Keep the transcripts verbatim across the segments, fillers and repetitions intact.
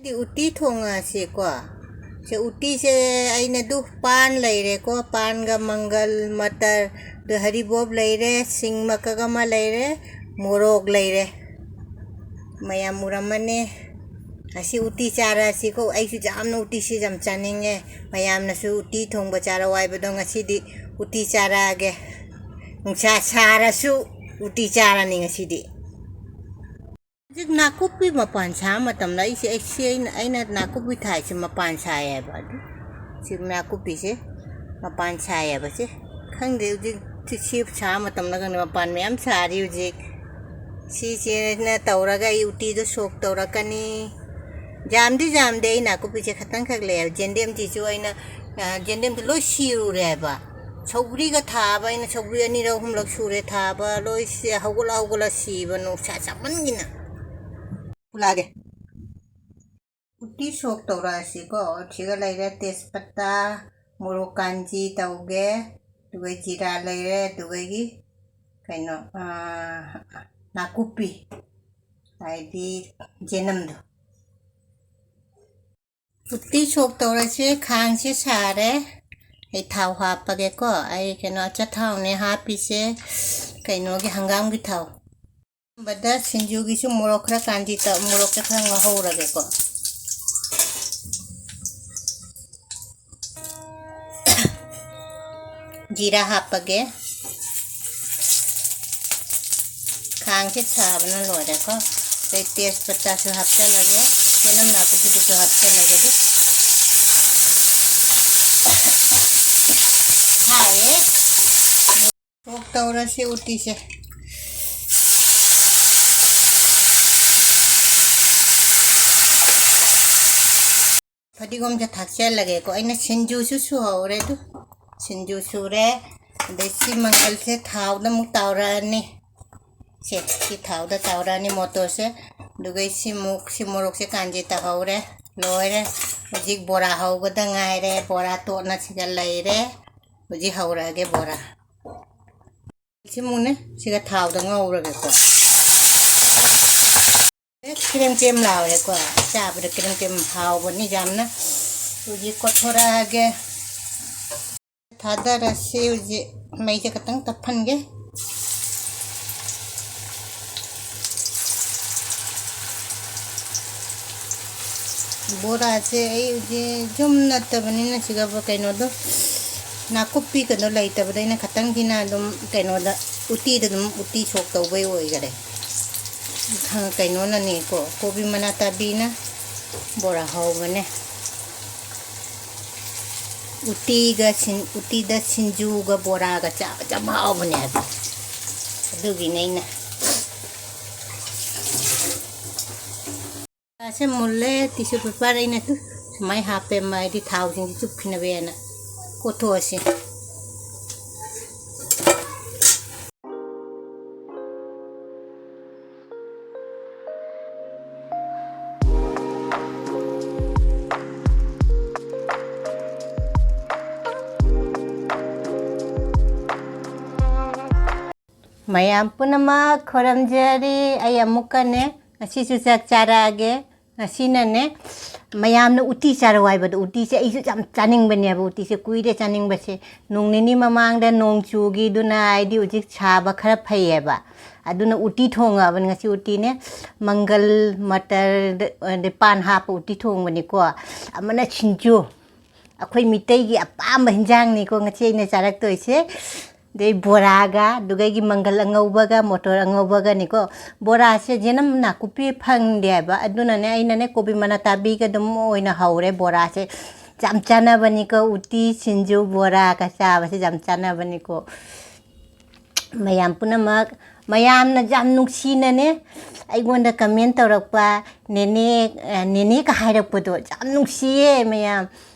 ꯗꯤ ꯎꯇꯤ ꯊꯣꯡꯉꯁꯤꯀꯣ꯫ ꯁꯦ, ꯎꯇꯤꯁꯦ ꯑꯩꯅ ꯑꯗꯨ ꯄꯥꯟ ꯂꯩꯔꯦꯀꯣ, ꯄꯥꯟꯒ ꯃꯪꯒꯜ, ꯃꯇꯔ, ꯑꯗꯨ ꯍꯔꯤꯕꯣꯞ ꯂꯩꯔꯦ, ꯁꯤꯡ ꯃꯀꯛ ꯑꯃ ꯂꯩꯔꯦ, ꯃꯣꯔꯣꯛ ꯂꯩꯔꯦ꯫ ꯃꯌꯥꯝ ꯎꯔꯝꯃꯅꯤ꯫ ꯉꯁꯤ ꯎꯇꯤ ꯆꯥꯔꯁꯤꯀꯣ꯫ ꯑꯩꯁꯨ ꯌꯥꯝꯅ ꯎꯇꯤꯁꯤ ꯌꯥꯝ ꯆꯥꯅꯤꯡꯉꯦ꯫ ꯃꯌꯥꯝꯅꯁꯨ ꯎꯇꯤ ꯊꯣꯡꯕ ꯆꯥꯔꯣ ꯍꯥꯏꯕꯗꯣ ꯉꯁꯤꯗꯤ ꯎꯇꯤ ꯆꯥꯔꯛꯑꯒꯦ꯫ ꯅꯨꯡꯁꯥ ꯁꯥꯔꯁꯨ ꯎꯇꯤ ꯆꯥꯔꯅꯤ ꯉꯁꯤꯗꯤ꯫ ꯍꯧꯖꯤꯛ ꯅꯥꯀꯨꯞꯄꯤ ꯃꯄꯥꯟ ꯁꯥꯕ ꯃꯇꯝꯗ ꯑꯩꯁꯦ, ꯑꯩꯁꯦ, ꯑꯩꯅ, ꯑꯩꯅ ꯅꯥꯀꯨꯞꯄꯤ ꯊꯥꯏꯁꯦ ꯃꯄꯥꯟ ꯁꯥꯏꯌꯦꯕ꯫ ꯑꯗꯨ ꯁꯤ ꯅꯥꯀꯨꯞꯄꯤꯁꯦ ꯃꯄꯥꯟ ꯁꯥꯏꯌꯦꯕ꯫ ꯁꯦ, ꯈꯪꯗꯦ, ꯍꯧꯖꯤꯛ ꯁꯤ, ꯁꯤ ꯁꯥꯕ ꯃꯇꯝꯗ ꯈꯪꯗꯦ, ꯃꯄꯥꯟ ꯃꯌꯥꯝ ꯁꯥꯔꯤ ꯍꯧꯖꯤꯛ꯫ ꯁꯤꯁꯤꯅ ꯇꯧꯔꯒ ꯑꯩ ꯎꯇꯤꯗꯣ ꯁꯣꯛ ꯇꯧꯔꯛꯀꯅꯤ꯫ ꯌꯥꯝꯗꯤ ꯌꯥꯝꯗꯦ, ꯑꯩ ꯅꯥꯀꯨꯞꯄꯤꯁꯦ ꯈꯇꯪꯈꯛ ꯂꯩꯌꯦꯕ꯫ ꯌꯦꯟꯗꯦꯝꯁꯤꯁꯨ ꯑꯩꯅ, ꯑ, ꯌꯦꯟꯗꯦꯝꯗꯣ ꯂꯣꯏ ꯁꯤꯔꯨꯔꯦꯕ꯫ ꯁꯧꯒ꯭ꯔꯤꯒ ꯊꯥꯕ, ꯑꯩꯅ ꯁꯧꯒ꯭ꯔꯤ ꯑꯅꯤꯔꯛ ꯑꯍꯨꯝꯂꯛ ꯁꯨꯔꯦ ꯊꯥꯕ, ꯂꯣꯏ ꯁꯤ-, ꯍꯧꯒꯠꯂ ꯍꯧꯒꯠꯂ ꯁꯤꯕ, ꯅꯨꯡꯁꯥ ꯁꯥꯃꯟꯒꯤꯅ꯫ ꯄꯨꯂꯥꯒꯦ꯫ ꯎꯇꯤ ꯁꯣꯛ ꯇꯧꯔꯛꯑꯁꯤꯀꯣ꯫ ꯁꯤꯒ ꯂꯩꯔꯦ ꯇꯦꯖꯄꯇꯥ, ꯃꯣꯔꯣꯛ ꯀꯥꯟꯖꯤ ꯇꯧꯒꯦ, ꯑꯗꯨꯒ ꯖꯤꯔꯥ ꯂꯩꯔꯦ, ꯑꯗꯨꯒꯒꯤ ꯀꯩꯅꯣ, ꯑꯥ, ꯅꯥꯀꯨꯞꯄꯤ, ꯍꯥꯏꯗꯤ ꯖꯦꯅꯝꯗꯣ꯫ ꯎꯇꯤ ꯁꯣꯛ ꯇꯧꯔꯁꯦ꯫ ꯈꯥꯡꯁꯦ ꯁꯥꯔꯦ꯫ ꯑꯩ ꯊꯥꯎ ꯍꯥꯞꯄꯒꯦꯀꯣ꯫ ꯑꯩ ꯀꯩꯅꯣ ꯑꯆꯥꯊꯥꯎꯅꯦ ꯍꯥꯞꯄꯤꯁꯦ, ꯀꯩꯅꯣꯒꯤ, ꯍꯪꯒꯥꯝꯒꯤ ꯊꯥꯎ꯫ ꯑꯍꯥꯟꯕꯗ ꯁꯤꯡꯖꯨꯒꯤꯁꯨ ꯃꯣꯔꯣꯛ ꯈꯔ ꯀꯥꯟꯖꯤ ꯇꯧ-, ꯃꯣꯔꯣꯛꯁꯦ ꯈꯔ ꯉꯧꯍꯧꯔꯒꯦꯀꯣ꯫ ꯖꯤꯔꯥ ꯍꯥꯞꯄꯒꯦ꯫ ꯈꯥꯡꯁꯦ ꯁꯥꯕꯅ ꯂꯣꯏꯔꯦꯀꯣ꯫ ꯑꯗꯩ ꯇꯦꯖꯄꯇꯥꯁꯨ ꯍꯥꯞꯆꯜꯂꯒꯦ, ꯆꯅꯝ ꯅꯥꯀꯨꯞꯄꯤꯗꯨꯁꯨ ꯍꯥꯞꯆꯜꯂꯒꯦ꯫ ꯑꯗꯨ ꯍꯥꯎꯋꯦ꯫ ꯁꯣꯛ ꯇꯧꯔꯁꯤ ꯎꯇꯤꯁꯦ꯫ ꯐꯗꯤꯒꯣꯝꯁꯦ ꯊꯥꯛꯆꯜꯂꯒꯦꯀꯣ꯫ ꯑꯩꯅ ꯁꯤꯡꯖꯨꯁꯨ ꯁꯨꯍꯧꯔꯦ꯫ ꯑꯗꯨ ꯁꯤꯡꯖꯨ ꯁꯨꯔꯦ꯫ ꯑꯗꯩ ꯁꯤ ꯃꯪꯒꯜꯁꯦ ꯊꯥꯎꯗ ꯑꯃꯨꯛ ꯇꯥꯎꯔꯛꯑꯅꯤ꯫ ꯁꯦ, ꯁꯤ ꯊꯥꯎꯗ ꯇꯥꯎꯔꯛꯑꯅꯤ ꯃꯣꯇꯣꯔꯁꯦ꯫ ꯑꯗꯨꯒ ꯁꯤꯃꯨꯛ, ꯁꯤ ꯃꯣꯔꯣꯛꯁꯦ ꯀꯥꯟꯖꯤ ꯇꯧꯍꯧꯔꯦ꯫ ꯂꯣꯏꯔꯦ꯫ ꯍꯧꯖꯤꯛ ꯕꯣꯔꯥ ꯍꯧꯒꯗ ꯉꯥꯏꯔꯦ꯫ ꯕꯣꯔꯥ ꯇꯣꯠꯅ ꯁꯤꯗ ꯂꯩꯔꯦ꯫ ꯍꯧꯖꯤꯛ ꯍꯧꯔꯛꯑꯒꯦ ꯕꯣꯔꯥ꯫ ꯁꯤꯃꯨꯛꯅꯦ꯫ ꯁꯤꯒ ꯊꯥꯎꯗ ꯉꯧꯔꯒꯦꯀꯣ꯫ ꯀ꯭ꯔꯦꯝ ꯀ꯭ꯔꯦꯝ ꯂꯥꯎꯔꯦꯀꯣ꯫ ꯆꯥꯕꯗ ꯀ꯭ꯔꯦꯝ ꯀ꯭ꯔꯦꯝ ꯍꯥꯎꯕꯅꯤ ꯌꯥꯝꯅ꯫ ꯍꯧꯖꯤꯛ ꯀꯣꯠꯊꯣꯔꯛꯑꯒꯦ꯫ ꯊꯥꯗꯔꯁꯤ ꯍꯧꯖꯤꯛ꯫ ꯃꯩꯁꯦ ꯈꯤꯇꯪ ꯇꯞꯍꯟꯒꯦ꯫ ꯕꯣꯔꯥꯁꯦ ꯑꯩ ꯍꯧꯖꯤꯛ ꯌꯨꯝ ꯅꯠꯇꯕꯅꯤꯅ ꯁꯤꯒ ꯀꯩꯅꯣꯗꯣ, ꯅꯥꯀꯨꯞꯄꯤ ꯀꯩꯅꯣ ꯂꯩꯇꯕꯗ ꯑꯩꯅ ꯈꯇꯪꯁꯤꯅ ꯑꯗꯨꯝ ꯀꯩꯅꯣꯗ, ꯎꯇꯤꯗ ꯑꯗꯨꯝ ꯎꯇꯤ ꯁꯣꯛ ꯇꯧꯕꯩ ꯑꯣꯏꯈꯔꯦ꯫ ꯈ-, ꯀꯩꯅꯣꯅꯅꯦꯀꯣ, ꯀꯣꯕꯤ ꯃꯅꯥ ꯇꯥꯕꯤꯅ ꯕꯣꯔꯥ ꯍꯧꯕꯅꯦ꯫ ꯎꯇꯤꯒ ꯁꯤꯟ-, ꯎꯇꯤꯗ ꯁꯤꯡꯖꯨꯒ ꯕꯣꯔꯥꯒ ꯆꯥꯕ ꯌꯥꯝ ꯍꯥꯎꯕꯅꯦ ꯍꯥꯏꯕ꯫ ꯑꯗꯨꯒꯤꯅꯦ ꯑꯩꯅ꯫ ꯁꯦ ꯃꯨꯜꯂꯦ, tissue paper ꯑꯩꯅ ꯇꯨ ꯁꯨꯃꯥꯏꯅ ꯍꯥꯞꯄꯦ, ꯃꯥꯏꯗꯤ ꯊꯥꯎꯁꯤꯡꯁꯤ ꯆꯨꯞꯈꯤꯅꯕꯅ꯫ ꯀꯣꯠꯊꯣꯛꯑꯁꯤ꯫ ꯃꯌꯥꯝ ꯄꯨꯝꯅꯃꯛ ꯈꯨꯔꯨꯝꯖꯔꯤ꯫ ꯑꯩ ꯑꯃꯨꯛꯀꯅꯦ, ꯉꯁꯤꯁꯨ ꯆꯥꯛ ꯆꯥꯔꯛꯑꯒꯦ꯫ ꯉꯁꯤꯅꯅꯦ, ꯃꯌꯥꯝꯅ ꯎꯇꯤ ꯆꯥꯔꯛꯑꯣ ꯍꯥꯏꯕꯗꯣ, ꯎꯇꯤꯁꯦ ꯑꯩꯁꯨ ꯌꯥꯝ ꯆꯥꯅꯤꯡꯕꯅꯦꯕ, ꯎꯇꯤꯁꯦ ꯀꯨꯏꯔꯦ ꯆꯥꯅꯤꯡꯕꯁꯦ꯫ ꯅꯣꯡ ꯅꯤꯅꯤ ꯃꯃꯥꯡꯗ ꯅꯣꯡ ꯆꯨꯈꯤꯗꯨꯅ, ꯍꯥꯏꯗꯤ ꯍꯧꯖꯤꯛ ꯁꯥꯕ ꯈꯔ ꯐꯩꯌꯦꯕ, ꯑꯗꯨꯅ ꯎꯇꯤ ꯊꯣꯡꯉꯕꯅꯤ꯫ ꯉꯁꯤ ꯎꯇꯤꯅꯦ, ꯃꯪꯒꯜ, ꯃꯇꯔ, ꯑꯗꯩ ꯄꯥꯟ ꯍꯥꯞꯄ ꯎꯇꯤ ꯊꯣꯡꯕꯅꯤꯀꯣ꯫ ꯑꯃꯅ ꯁꯤꯡꯖꯨ, ꯑꯩꯈꯣꯏ ꯃꯤꯇꯩꯒꯤ ꯑꯄꯥꯝꯕ ꯍꯤꯟꯖꯥꯡꯅꯤꯀꯣ ꯉꯁꯤ ꯑꯩꯅ ꯆꯥꯔꯛꯇꯣꯏꯁꯦ꯫ ꯑꯗꯩ ꯕꯣꯔꯥꯒ, ꯑꯗꯨꯒ ꯑꯩꯒꯤ ꯃꯪꯒꯜ ꯑꯉꯧꯕꯒ, ꯃꯣꯇꯣꯔ ꯑꯉꯧꯕꯒꯅꯤꯀꯣ꯫ ꯕꯣꯔꯥꯁꯦ ꯖꯦꯅꯝ ꯅꯥꯀꯨꯞꯄꯤ ꯐꯪꯗꯦꯕ, ꯑꯗꯨꯅꯅꯦ ꯑꯩꯅꯅꯦ ꯀꯣꯕꯤ ꯃꯅꯥ ꯇꯥꯕꯤꯒ ꯑꯗꯨꯝ ꯑꯣꯏꯅ ꯍꯧꯔꯦ ꯕꯣꯔꯥꯁꯦ꯫ ꯌꯥꯝ ꯆꯥꯅꯕꯅꯤꯀꯣ, ꯎꯇꯤ, ꯁꯤꯡꯖꯨ, ꯕꯣꯔꯥꯒ ꯆꯥꯕꯁꯦ ꯌꯥꯝ ꯆꯥꯅꯕꯅꯤꯀꯣ꯫ ꯃꯌꯥꯝ ꯄꯨꯝꯅꯃꯛ, ꯃꯌꯥꯝꯅ ꯌꯥꯝ ꯅꯨꯡꯁꯤꯅꯅꯦ ꯑꯩꯉꯣꯟꯗ comment ꯇꯧꯔꯛꯄ, "ꯅꯦꯅꯦ, ꯑ, ꯅꯦꯅꯦꯒ ꯍꯥꯏꯔꯛꯄꯗꯣ ꯌꯥꯝ ꯅꯨꯡꯁꯤꯌꯦ ꯃꯌꯥꯝ"꯫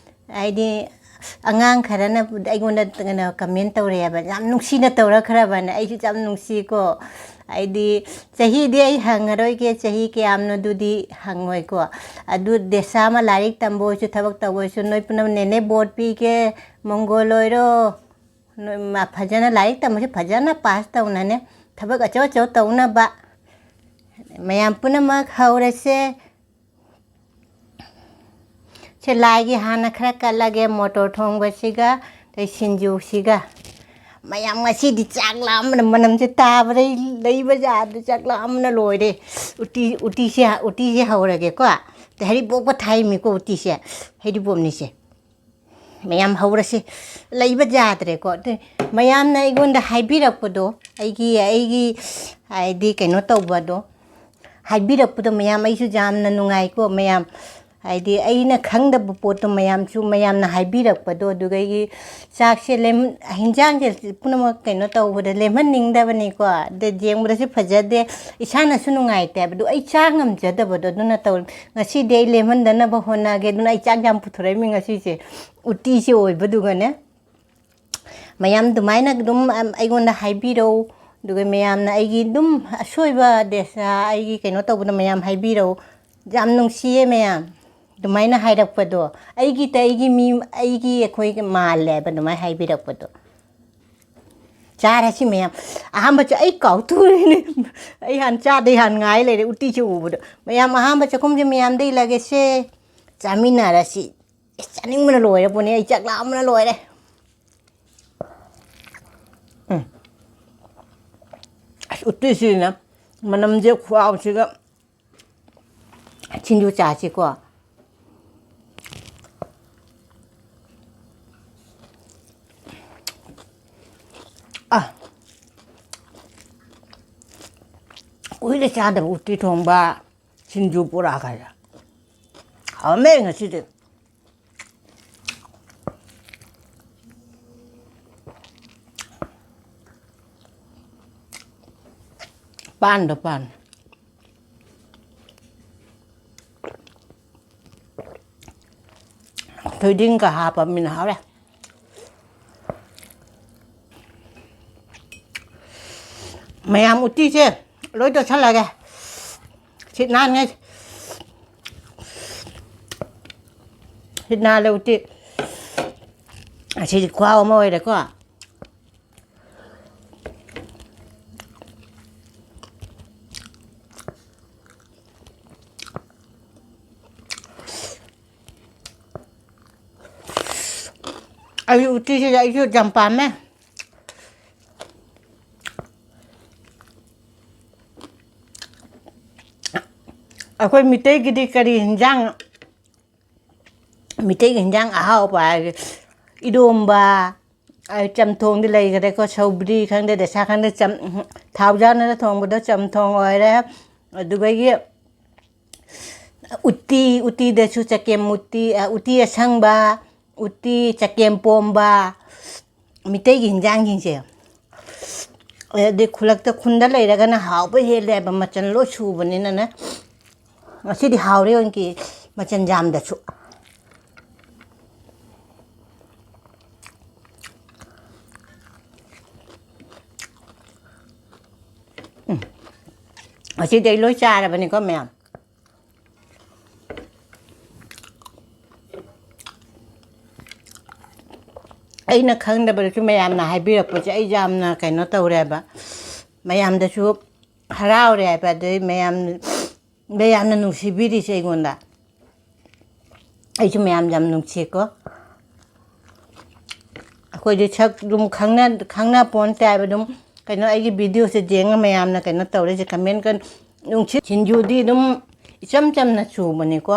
ꯍꯥꯏꯗꯤ ꯑꯉꯥꯡ ꯈꯔꯅ ꯑꯩꯉꯣꯟꯗ ꯀꯩꯅꯣ comment ꯇꯧꯔꯛꯑꯦꯕ, ꯌꯥꯝ ꯅꯨꯡꯁꯤꯅ ꯇꯧꯔꯛꯈ꯭ꯔꯕꯅ꯫ ꯑꯩꯁꯨ ꯌꯥꯝ ꯅꯨꯡꯁꯤꯀꯣ꯫ ꯍꯥꯏꯗꯤ ꯆꯍꯤꯗꯤ ꯑꯩ ꯍꯪꯉꯔꯣꯏꯒꯦ, ꯆꯍꯤ ꯀꯌꯥꯝꯅꯣꯗꯨꯗꯤ ꯍꯪꯉꯣꯏꯀꯣ꯫ ꯑꯗꯨ ꯗꯦꯁꯥ ꯑꯃ ꯂꯥꯏꯔꯤꯛ ꯇꯝꯕ ꯑꯣꯏꯁꯨ, ꯊꯕꯛ ꯇꯧꯕ ꯑꯣꯏꯁꯨ, ꯅꯣꯏ ꯄꯨꯝꯅꯃꯛ ꯅꯦꯅꯦ vote ꯄꯤꯒꯦ, ꯃꯪꯒꯣꯜ ꯑꯣꯏꯔꯣ꯫ ꯅꯣꯏ ꯃꯥ ꯐꯖꯅ ꯂꯥꯏꯔꯤꯛ ꯇꯝꯕꯁꯨ ꯐꯖꯅ pass ꯇꯧꯅꯅꯦ, ꯊꯕꯛ ꯑꯆꯧ ꯑꯆꯧ ꯇꯧꯅꯕ꯫ ꯃꯌꯥꯝ ꯄꯨꯝꯅꯃꯛ ꯍꯧꯔꯁꯦ꯫ ꯁꯦ, ꯂꯥꯏꯒꯤ ꯍꯥꯟꯅ ꯈꯔ ꯀꯠꯂꯒꯦ, ꯃꯣꯇꯣꯔ ꯊꯣꯡꯕꯁꯤꯒ, ꯑꯗꯩ ꯁꯤꯡꯖꯨꯁꯤꯒ꯫ ꯃꯌꯥꯝ ꯉꯁꯤꯗꯤ ꯆꯥꯛ ꯂꯥꯝꯕꯅ ꯃꯅꯝꯁꯦ ꯇꯥꯕꯗꯩ ꯂꯩꯕ ꯌꯥꯗ꯭ꯔꯦ, ꯆꯥꯛ ꯂꯥꯝꯕꯅ ꯂꯣꯏꯔꯦ꯫ ꯎꯇꯤ, ꯎꯇꯤꯁꯦ, ꯎꯇꯤꯁꯦ ꯍꯧꯔꯒꯦꯀꯣ꯫ ꯑꯗꯩ ꯍꯔꯤꯕꯣꯞꯀ ꯊꯥꯏꯃꯤꯀꯣ ꯎꯇꯤꯁꯦ, ꯍꯔꯤꯕꯣꯞꯅꯤꯁꯦ꯫ ꯃꯌꯥꯝ ꯍꯧꯔꯁꯤ꯫ ꯂꯩꯕ ꯌꯥꯗ꯭ꯔꯦꯀꯣ꯫ ꯑꯗꯨ ꯃꯌꯥꯝꯅ ꯑꯩꯉꯣꯟꯗ ꯍꯥꯏꯕꯤꯔꯛꯄꯗꯣ, ꯑꯩꯒꯤ, ꯑꯩꯒꯤ ꯍꯥꯏꯗꯤ ꯀꯩꯅꯣ ꯇꯧꯕꯗꯣ, ꯍꯥꯏꯕꯤꯔꯛꯄꯗꯣ ꯃꯌꯥꯝ, ꯑꯩꯁꯨ ꯌꯥꯝꯅ ꯅꯨꯡꯉꯥꯏꯀꯣ ꯃꯌꯥꯝ꯫ ꯍꯥꯏꯗꯤ ꯑꯩꯅ ꯈꯪꯗꯕ ꯄꯣꯠꯇꯣ ꯃꯌꯥꯝꯁꯨ ꯃꯌꯥꯝꯅ ꯍꯥꯏꯕꯤꯔꯛꯄꯗꯣ, ꯑꯗꯨꯒ ꯑꯩꯒꯤ ꯆꯥꯛꯁꯦ ꯂꯦꯝ-, ꯍꯤꯟꯖꯥꯡꯁꯦ ꯄꯨꯝꯅꯃꯛ ꯀꯩꯅꯣ ꯇꯧꯕꯗ ꯂꯦꯝꯍꯟꯅꯤꯡꯗꯕꯅꯤꯀꯣ꯫ ꯑꯗ ꯌꯦꯡꯕꯗꯁꯨ ꯐꯖꯗꯦ, ꯏꯁꯥꯅꯁꯨ ꯅꯨꯡꯉꯥꯏꯇꯦ ꯍꯥꯏꯕꯗꯣ, ꯑꯩ ꯆꯥ ꯉꯝꯖꯗꯕꯗꯣ꯫ ꯑꯗꯨꯅ ꯇꯧ-, ꯉꯁꯤꯗꯤ ꯑꯩ ꯂꯦꯝꯍꯟꯗꯅꯕ ꯍꯣꯠꯅꯒꯦ꯫ ꯑꯗꯨꯅ ꯑꯩ ꯆꯥꯛ ꯌꯥꯝ ꯄꯨꯊꯣꯔꯛꯏꯃꯤ ꯉꯁꯤꯁꯦ꯫ ꯎꯇꯤꯁꯦ ꯑꯣꯏꯕꯗꯨꯒꯅꯦ꯫ ꯃꯌꯥꯝ ꯑꯗꯨꯃꯥꯏꯅ ꯑꯗꯨꯝ, ꯑꯝ, ꯑꯩꯉꯣꯟꯗ ꯍꯥꯏꯕꯤꯔꯧ꯫ ꯑꯗꯨꯒ ꯃꯌꯥꯝꯅ ꯑꯩꯒꯤ ꯑꯗꯨꯝ ꯑꯁꯣꯏꯕ ꯗꯦꯁ-, ꯑꯩꯒꯤ ꯀꯩꯅꯣ ꯇꯧꯕꯗ ꯃꯌꯥꯝ ꯍꯥꯏꯕꯤꯔꯧ꯫ ꯌꯥꯝ ꯅꯨꯡꯁꯤꯌꯦ ꯃꯌꯥꯝ꯫ ꯑꯗꯨꯃꯥꯏꯅ ꯍꯥꯏꯔꯛꯄꯗꯣ, ꯑꯩꯒꯤꯇ ꯑꯩꯒꯤ ꯃꯤ, ꯑꯩꯒꯤ ꯑꯩꯈꯣꯏꯒꯤ ꯃꯥꯜꯂꯦꯕ ꯑꯗꯨꯃꯥꯏꯅ ꯍꯥꯏꯕꯤꯔꯛꯄꯗꯣ꯫ ꯆꯥꯔꯁꯤ ꯃꯌꯥꯝ꯫ ꯑꯍꯥꯟꯕꯁꯨ ꯑꯩ ꯀꯥꯎꯊꯣꯛꯎꯔꯦꯅꯦ꯫ ꯑꯩ ꯍꯥꯟꯅ ꯆꯥꯗꯩ ꯍꯥꯟꯅ ꯉꯥꯏ ꯂꯩꯔꯦ ꯎꯇꯤꯁꯦ ꯎꯕꯗ꯫ ꯃꯌꯥꯝ ꯑꯍꯥꯟꯕ ꯆꯥꯛꯈꯨꯝꯁꯦ ꯃꯌꯥꯝꯗ ꯏꯜꯂꯒꯦꯁꯦ꯫ ꯆꯥꯃꯤꯟꯅꯔꯁꯤ꯫ ꯑꯦ, ꯆꯥꯅꯤꯡꯕꯅ ꯂꯣꯏꯔꯦ ꯄꯣꯠꯅꯤ, ꯑꯩ ꯆꯥꯛ ꯂꯥꯝꯕꯅ ꯂꯣꯏꯔꯦ꯫ ꯎꯝ꯫ ꯑꯁ, ꯎꯇꯤꯁꯤꯅ ꯃꯅꯝꯁꯦ ꯈꯨꯍꯥꯎꯁꯤꯒ꯫ ꯁꯤꯡꯖꯨ ꯆꯥꯁꯤꯀꯣ꯫ ꯑ, ꯀꯨꯏꯔꯦ ꯆꯥꯗꯕ ꯎꯇꯤ ꯊꯣꯡꯕ, ꯁꯤꯡꯖꯨ ꯕꯣꯔꯥ ꯀꯥꯏꯁꯦ꯫ ꯍꯥꯎꯔꯝꯃꯦ ꯉꯁꯤꯗꯤ꯫ ꯄꯥꯟꯗ ꯄꯥꯟ꯫ ꯊꯣꯏꯗꯤꯡꯒ ꯍꯥꯞꯄꯃꯤꯅ ꯍꯥꯎꯔꯦ꯫ ꯃꯌꯥꯝ ꯎꯇꯤꯁꯦ ꯂꯣꯏ ꯇꯣꯠꯁꯜꯂꯒꯦ꯫ ꯁꯤꯠ ꯅꯥꯟꯉꯩ꯫ ꯁꯤꯠ ꯅꯥꯜꯂꯦ ꯎꯇꯤ꯫ ꯑꯁꯤꯗꯤ ꯈꯨꯍꯥꯎ ꯑꯃ ꯑꯣꯏꯔꯦꯀꯣ꯫ ꯑꯩ ꯎꯇꯤꯁꯤꯗ ꯑꯩꯁꯨ ꯌꯥꯝ ꯄꯥꯝꯃꯦ꯫ ꯑꯩꯈꯣꯏ ꯃꯤꯇꯩꯒꯤꯗꯤ ꯀꯔꯤ ꯍꯤꯟꯖꯥꯡ, ꯃꯤꯇꯩꯒꯤ ꯍꯤꯟꯖꯥꯡ ꯑꯍꯥꯎꯕ ꯍꯥꯏꯔꯗꯤ ꯏꯔꯣꯝꯕ, ꯑꯩ ꯆꯝꯊꯣꯡꯗꯤ ꯂꯩꯈꯔꯦꯀꯣ, ꯁꯧꯒ꯭ꯔꯤ ꯈꯪꯗꯦ, ꯗꯁꯥ ꯈꯪꯗꯦ, ꯆꯝ-, ꯊꯥꯎ ꯌꯥꯎꯗꯅ ꯊꯣꯡꯕꯗꯣ ꯆꯝꯊꯣꯡ ꯑꯣꯏꯔꯦ꯫ ꯑꯗꯨꯗꯒꯤ ꯎꯇꯤ, ꯎꯇꯤꯗꯁꯨ ꯆꯒꯦꯝ ꯎꯇꯤ, ꯑ, ꯎꯇꯤ ꯑꯁꯪꯕ, ꯎꯇꯤ, ꯆꯒꯦꯝ ꯄꯣꯝꯕ, ꯃꯤꯇꯩꯒꯤ ꯍꯤꯟꯖꯥꯡꯁꯤꯡꯁꯦ꯫ ꯑꯗꯩ ꯈꯨꯜꯂꯛꯇ, ꯈꯨꯟꯗ ꯂꯩꯔꯒꯅ ꯍꯥꯎꯕ ꯍꯦꯜꯂꯦꯕ, ꯃꯆꯜ ꯂꯣꯏ ꯁꯨꯕꯅꯤꯅꯅꯦ꯫ ꯉꯁꯤꯗꯤ ꯍꯥꯎꯔꯦ ꯑꯣꯏꯅꯀꯤ, ꯃꯆꯜ ꯌꯥꯝꯗꯁꯨ꯫ ꯎꯝ꯫ ꯉꯁꯤꯗꯤ ꯑꯩ ꯂꯣꯏ ꯆꯥꯔꯕꯅꯤꯀꯣ ꯃꯌꯥꯝ꯫ ꯑꯩꯅ ꯈꯪꯗꯕꯗꯁꯨ ꯃꯌꯥꯝꯅ ꯍꯥꯏꯕꯤꯔꯛꯄꯁꯦ ꯑꯩ ꯌꯥꯝꯅ ꯀꯩꯅꯣ ꯇꯧꯔꯦꯕ꯫ ꯃꯌꯥꯝꯗꯁꯨ ꯍꯔꯥꯎꯔꯦ ꯍꯥꯏꯕ꯫ ꯑꯗꯩ ꯃꯌꯥꯝ, ꯃꯌꯥꯝꯅ ꯅꯨꯡꯁꯤꯕꯤꯔꯤꯁꯦ ꯑꯩꯉꯣꯟꯗ꯫ ꯑꯩꯁꯨ ꯃꯌꯥꯝ ꯌꯥꯝ ꯅꯨꯡꯁꯤꯀꯣ꯫ ꯑꯩꯈꯣꯏꯗꯤ ꯁꯛ ꯑꯗꯨꯝ ꯈꯪꯅ, ꯈꯪꯅ ꯄꯣꯟꯇꯦ ꯍꯥꯏꯕ꯫ ꯑꯗꯨꯝ ꯀꯩꯅꯣ, ꯑꯩꯒꯤ videoꯁꯦ ꯌꯦꯡꯉ ꯃꯌꯥꯝꯅ ꯀꯩꯅꯣ ꯇꯧꯔꯤꯁꯦ, comment ꯀ-, ꯅꯨꯡꯁꯤꯠ ꯁꯤꯡꯖꯨꯗꯤ ꯑꯗꯨꯝ ꯏꯆꯝ ꯆꯝꯅ ꯁꯨꯕꯅꯤꯀꯣ꯫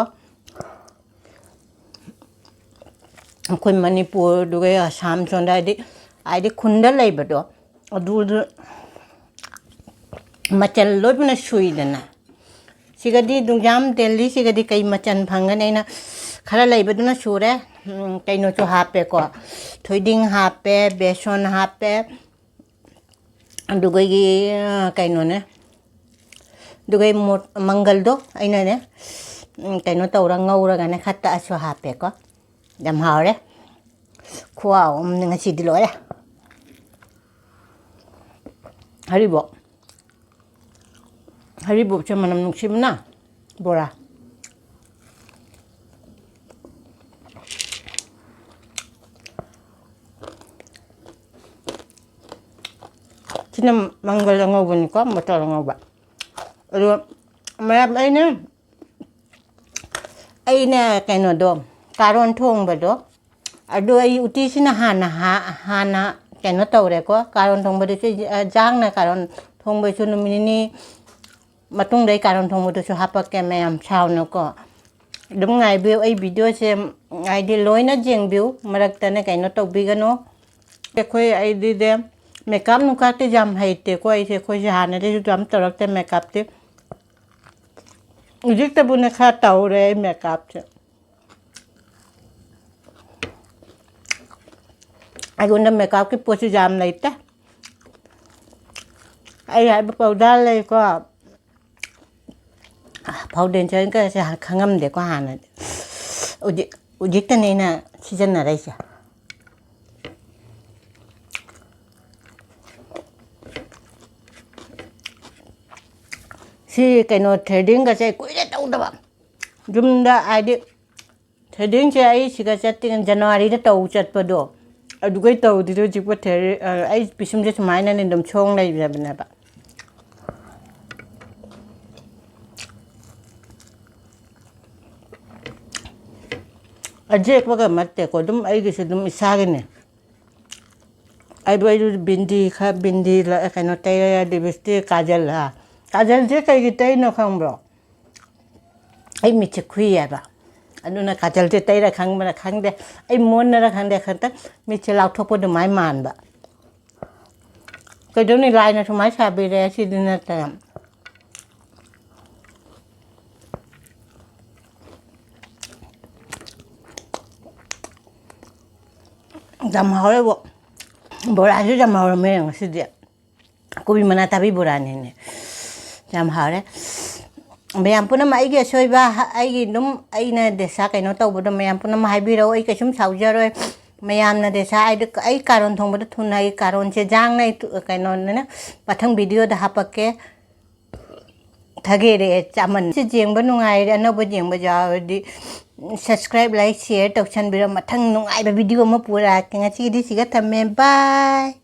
ꯑꯩꯈꯣꯏ ꯃꯅꯤꯄꯨꯔꯗꯨꯒ ꯑꯁꯥꯝ ꯁꯣꯝꯗ, ꯍꯥꯏꯗꯤ, ꯍꯥꯏꯗꯤ ꯈꯨꯟꯗ ꯂꯩꯕꯗꯣ, ꯑꯗꯨꯗꯨ ꯃꯆꯜ ꯂꯣꯏꯅ ꯁꯨꯏꯗꯅ꯫ ꯁꯤꯒꯗꯤ ꯗꯨꯡꯖꯥꯝ ꯗꯦꯜꯂꯤꯁꯤꯒꯗꯤ ꯀꯩ ꯃꯆꯜ ꯐꯪꯒꯅꯤ? ꯑꯩꯅ ꯈꯔ ꯂꯩꯕꯗꯨꯅ ꯁꯨꯔꯦ꯫ ꯎꯝ, ꯀꯩꯅꯣꯁꯨ ꯍꯥꯞꯄꯦꯀꯣ, ꯊꯣꯏꯗꯤꯡ ꯍꯥꯞꯄꯦ, ꯕꯦꯁꯣꯟ ꯍꯥꯞꯄꯦ, ꯑꯗꯨꯒꯒꯤ, ꯑ, ꯀꯩꯅꯣꯅꯦ, ꯑꯗꯨꯒ ꯃꯣꯠ-, ꯃꯪꯒꯜꯗꯣ ꯑꯩꯅꯅꯦ, ꯎꯝ, ꯀꯩꯅꯣ ꯇꯧꯔ ꯉꯧꯔꯒꯅꯦ ꯈꯔ ꯇꯛꯑꯁꯨ ꯍꯥꯞꯄꯦꯀꯣ꯫ ꯌꯥꯝ ꯍꯥꯎꯔꯦ꯫ ꯈꯨꯍꯥꯎ ꯑꯃꯅꯦ ꯉꯁꯤꯗꯤ ꯂꯣꯏꯔꯦ꯫ ꯍꯔꯤꯕꯣꯞ꯫ ꯍꯔꯤꯕꯣꯞꯁꯦ ꯃꯅꯝ ꯅꯨꯡꯁꯤꯕꯅ ꯕꯣꯔꯥ꯫ ꯁꯤꯅ ꯃꯪꯒꯜ ꯑꯉꯧꯕꯅꯤꯀꯣ, ꯃꯣꯇꯣꯔ ꯑꯉꯧꯕ꯫ ꯑꯗꯣ ꯃꯌꯥꯝ, ꯑꯩꯅ, ꯑꯩꯅ ꯀꯩꯅꯣꯗꯣ, ꯀꯥꯔꯣꯟ ꯊꯣꯡꯕꯗꯣ, ꯑꯗꯨ ꯑꯩ ꯎꯇꯤꯁꯤꯅ ꯍꯥꯟꯅ ꯍꯥ-, ꯍꯥꯟꯅ ꯀꯩꯅꯣ ꯇꯧꯔꯦꯀꯣ꯫ ꯀꯥꯔꯣꯟ ꯊꯣꯡꯕꯗꯨꯁꯨ, ꯑ, ꯖꯥꯡꯅ ꯀꯥꯔꯣꯟ ꯊꯣꯡꯕꯁꯨ ꯅꯨꯃꯤꯠ ꯅꯤꯅꯤ ꯃꯇꯨꯡꯗ ꯑꯩ ꯀꯥꯔꯣꯟ ꯊꯣꯡꯕꯗꯨꯁꯨ ꯍꯥꯄꯛꯀꯦ ꯃꯌꯥꯝ ꯁꯥꯎꯅꯀꯣ꯫ ꯑꯗꯨꯝ ꯉꯥꯏꯕꯤꯌꯨ ꯑꯩ videoꯁꯦ, ꯍꯥꯏꯗꯤ ꯂꯣꯏꯅ ꯌꯦꯡꯕꯤꯌꯨ, ꯃꯔꯛꯇꯅꯦ ꯀꯩꯅꯣ ꯇꯧꯕꯤꯒꯅꯨ꯫ ꯑꯩꯈꯣꯏ ꯑꯩꯗꯤꯅꯦ makeup ꯅꯨꯡꯀꯥꯞꯇꯤ ꯌꯥꯝ ꯍꯩꯇꯦꯀꯣ ꯑꯩꯁꯦ, ꯑꯩꯈꯣꯏꯁꯦ ꯍꯥꯟꯅꯗꯒꯤꯁꯨ ꯌꯥꯝ ꯇꯧꯔꯛꯇꯦ makeupꯇꯤ꯫ ꯍꯧꯖꯤꯛꯇꯕꯨꯅꯦ ꯈꯔ ꯇꯧꯔꯦ ꯑꯩ makeupꯁꯦ꯫ ꯑꯩꯉꯣꯟꯗ makeupꯀꯤ ꯄꯣꯠꯁꯤ ꯌꯥꯝ ꯂꯩꯇꯦ꯫ ꯑꯩ ꯍꯥꯏꯕ powder ꯂꯩꯀꯣ, foundationꯒꯁꯦ ꯈꯪꯉꯝꯗꯦꯀꯣ ꯍꯥꯟꯅꯗꯤ꯫ ꯍꯧꯖꯤꯛ, ꯍꯧꯖꯤꯛꯇꯅꯦ ꯑꯩꯅ ꯁꯤꯖꯤꯟꯅꯔꯛꯏꯁꯦ꯫ ꯁꯤ ꯀꯩꯅꯣ threadingꯒꯁꯦ ꯑꯩ ꯀꯨꯏꯔꯦ ꯇꯧꯗꯕ꯫ ꯌꯨꯝꯗ ꯍꯥꯏꯗꯤ threadingꯁꯦ ꯑꯩ ꯁꯤꯒ ꯆꯠꯇ꯭ꯔꯤꯉꯩ Januaryꯗ ꯇꯧ ꯆꯠꯄꯗꯣ, ꯑꯗꯨꯒꯩ ꯇꯧꯗ꯭ꯔꯤꯗꯣ ꯍꯧꯖꯤꯛꯄꯨ thread-, ꯑ, ꯑꯩ ꯄꯤꯁꯨꯝꯁꯦ ꯁꯨꯃꯥꯏꯅꯅꯦ ꯑꯗꯨꯝ ꯁꯣꯡ ꯂꯩꯔꯕꯅꯦꯕ꯫ ꯑꯖꯦꯛꯄꯒ ꯅꯠꯇꯦꯀꯣ, ꯑꯗꯨꯝ ꯑꯩꯒꯤꯁꯨ ꯑꯗꯨꯝ ꯏꯁꯥꯒꯤꯅꯦ꯫ ꯑꯩꯕꯨ, ꯑꯩꯁꯨ ꯕꯤꯟꯗꯤ ꯈꯔ, ꯕꯤꯟꯗꯤ ꯂ-, ꯀꯩꯅꯣ ꯇꯩꯔꯦ, lipstick, ꯀꯥꯖꯜ, ꯍꯥ꯫ ꯀꯥꯖꯜꯁꯦ ꯀꯩꯒꯤ ꯇꯩꯅꯣ ꯈꯪꯕ꯭ꯔꯣ? ꯑꯩ ꯃꯤꯠꯁꯦ ꯈꯨꯏꯌꯦꯕ꯫ ꯑꯗꯨꯅ ꯀꯥꯖꯜꯁꯦ ꯇꯩꯔ ꯈꯪꯕ꯭ꯔꯥ ꯈꯪꯗꯦ꯫ ꯑꯩ ꯃꯣꯟꯅꯔ ꯈꯪꯗꯦ, ꯈꯛꯇ ꯃꯤꯠꯁꯦ ꯂꯥꯎꯊꯣꯛꯄ ꯑꯗꯨꯃꯥꯏꯅ ꯃꯥꯟꯕ꯫ ꯀꯩꯗꯧꯅꯤ, ꯂꯥꯏꯅ ꯁꯨꯃꯥꯏꯅ ꯁꯥꯕꯤꯔꯦ, ꯁꯤꯗꯤ ꯅꯠꯇꯅ꯫ ꯌꯥꯝ ꯍꯥꯎꯔꯦꯕꯣ꯫ ꯕꯣꯔꯥꯁꯨ ꯌꯥꯝ ꯍꯥꯎꯔꯝꯃꯦ ꯉꯁꯤꯗꯤ꯫ ꯀꯣꯕꯤ ꯃꯅꯥ ꯊꯥꯕꯤ ꯕꯣꯔꯥꯅꯤꯅꯦ꯫ ꯌꯥꯝ ꯍꯥꯎꯔꯦ꯫ ꯃꯌꯥꯝ ꯄꯨꯝꯅꯃꯛ ꯑꯩꯒꯤ ꯑꯁꯣꯏꯕ, ꯑꯩꯒꯤ ꯑꯗꯨꯝ ꯑꯩꯅ ꯗꯦꯁꯥ ꯀꯩꯅꯣ ꯇꯧꯕꯗꯣ ꯃꯌꯥꯝ ꯄꯨꯝꯅꯃꯛ ꯍꯥꯏꯕꯤꯔꯛꯎ꯫ ꯑꯩ ꯀꯩꯁꯨꯝ ꯁꯥꯎꯖꯔꯣꯏ꯫ ꯃꯌꯥꯝꯅ ꯗꯦꯁꯥ ꯍꯥꯏꯗꯤ ꯑꯩ ꯀꯥꯔꯣꯟ ꯊꯣꯡꯕꯗ ꯊꯨꯅ ꯑꯩ ꯀꯥꯔꯣꯟꯁꯦ ꯖꯥꯡꯅ ꯑꯩ ꯇꯨ-, ꯀꯩꯅꯣꯅꯤꯅ ꯃꯊꯪ videoꯗ ꯍꯥꯄꯛꯀꯦ꯫ ꯊꯒꯦꯔꯦ ꯆꯥꯃꯟ꯫ ꯁꯤ ꯌꯦꯡꯕ ꯅꯨꯡꯉꯥꯏꯔꯦ, ꯑꯅꯧꯕ ꯌꯦꯡꯕ ꯌꯥꯎꯔꯗꯤ subscribe, like, share ꯇꯧꯁꯟꯕꯤꯔꯣ꯫ ꯃꯊꯪ ꯅꯨꯡꯉꯥꯏꯕ video ꯑꯃ ꯄꯨꯔꯛꯑꯒꯦ꯫ ꯉꯁꯤꯒꯤꯗꯤ ꯁꯤꯒ ꯊꯝꯃꯦ꯫ Bye꯫